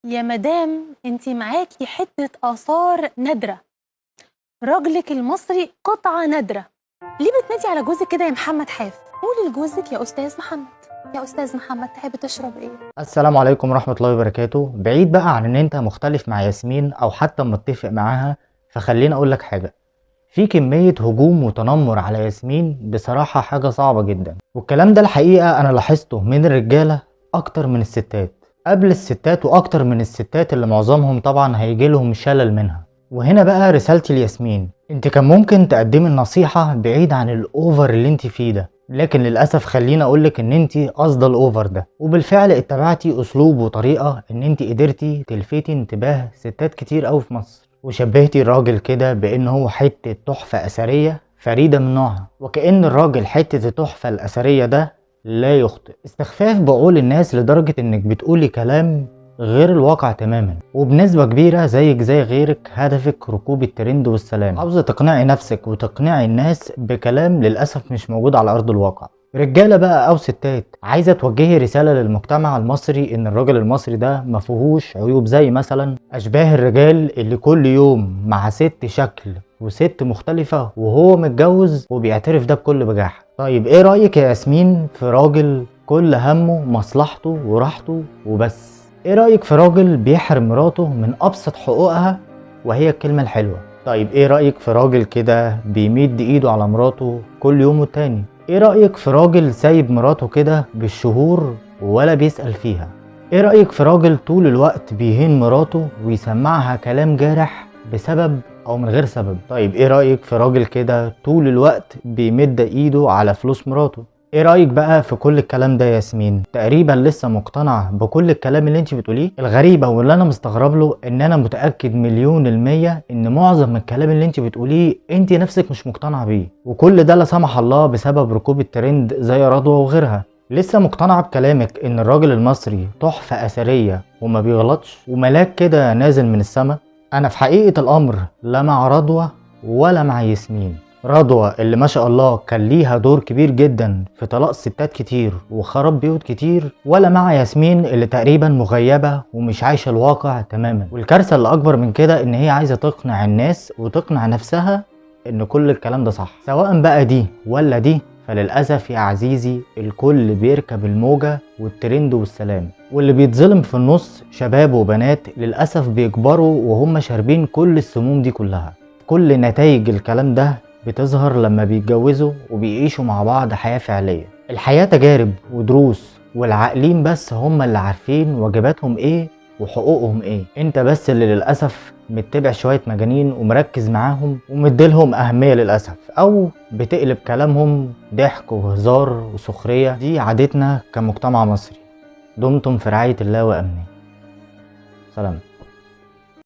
يا مدام انت معاكي حتة آثار نادرة، راجلك المصري قطعة نادرة. ليه بتنادي على جوزك كده يا محمد حاف؟ قولي لجوزك يا أستاذ محمد، يا أستاذ محمد تحب تشرب إيه؟ السلام عليكم ورحمة الله وبركاته. بعيد بقى عن إن أنت مختلف مع ياسمين أو حتى متفق معاها، فخليني أقول لك حاجة. في كمية هجوم وتنمر على ياسمين بصراحة حاجة صعبة جدا، والكلام ده الحقيقة أنا لاحظته من الرجالة أكتر من الستات، قبل الستات وأكتر من الستات اللي معظمهم طبعا هيجيلهم شلل منها. وهنا بقى رسالتي لياسمين، انت كان ممكن تقدمي النصيحة بعيد عن ال over اللي انت فيه ده، لكن للأسف خليني أقولك إن انت قصد ال over ده، وبالفعل اتبعتي أسلوب وطريقة إن انت قدرتي تلفتي انتباه ستات كتير أوي في مصر، وشبهتي الراجل كده بإن هو حتة تحفة أثرية فريدة من نوعها، وكأن الراجل حتة التحفة الأثرية ده لا يخطئ. استخفاف بعقول الناس لدرجة إنك بتقولي كلام غير الواقع تماما، وبنسبة كبيرة زيك زي غيرك هدفك ركوب الترند والسلام، عاوزة تقنعي نفسك وتقنعي الناس بكلام للأسف مش موجود على أرض الواقع. رجالة بقى أو ستات، عايزة توجهي رسالة للمجتمع المصري إن الراجل المصري ده مفيهوش عيوب، زي مثلا أشباه الرجال اللي كل يوم مع ست شكل وست مختلفة وهو متجوز وبيعترف ده بكل بجاحة. طيب إيه رأيك يا ياسمين في راجل كل همه مصلحته وراحته وبس؟ ايه رأيك في راجل بيحرم مراته من ابسط حقوقها وهي الكلمة الحلوة؟ طيب ايه رأيك في راجل كده بيمد ايده على مراته كل يوم والتاني؟ ايه رأيك في راجل سايب مراته كده بالشهور ولا بيسأل فيها؟ ايه رأيك في راجل طول الوقت بيهين مراته ويسمعها كلام جارح بسبب او من غير سبب؟ طيب ايه رأيك في راجل كده طول الوقت بيمد ايده على فلوس مراته؟ ايه رأيك بقى في كل الكلام ده يا ياسمين؟ تقريبا لسه مقتنعة بكل الكلام اللي انت بتقوليه. الغريبة واللي انا مستغرب له ان انا متأكد 1,000,000% ان معظم الكلام اللي انت بتقوليه انت نفسك مش مقتنعة بيه، وكل ده لا سمح الله بسبب ركوب الترند زي رضوى وغيرها. لسه مقتنعة بكلامك ان الراجل المصري تحفة أثرية وما بيغلطش وملاك كده نازل من السما؟ انا في حقيقة الامر لا مع رضوى ولا مع ياسمين. رضوى اللي ما شاء الله كان ليها دور كبير جدا في طلاق ستات كتير وخراب بيوت كتير، ولا مع ياسمين اللي تقريبا مغيبة ومش عايشة الواقع تماما. والكارثة اللي اكبر من كده ان هي عايزة تقنع الناس وتقنع نفسها ان كل الكلام ده صح، سواء بقى دي ولا دي. فللأسف يا عزيزي الكل بيركب الموجة والترند والسلام، واللي بيتظلم في النص شباب وبنات للأسف بيكبروا وهم شاربين كل السموم دي كلها. كل نتائج الكلام ده بتظهر لما بيتجوزوا وبيعيشوا مع بعض حياة فعلية. الحياة تجارب ودروس، والعاقلين بس هم اللي عارفين واجباتهم ايه وحقوقهم ايه. انت بس اللي للأسف متبع شوية مجانين ومركز معاهم ومديلهم أهمية للأسف، أو بتقلب كلامهم ضحك وهزار وسخرية. دي عادتنا كمجتمع مصري. دمتم في رعاية الله وأمنه. سلام.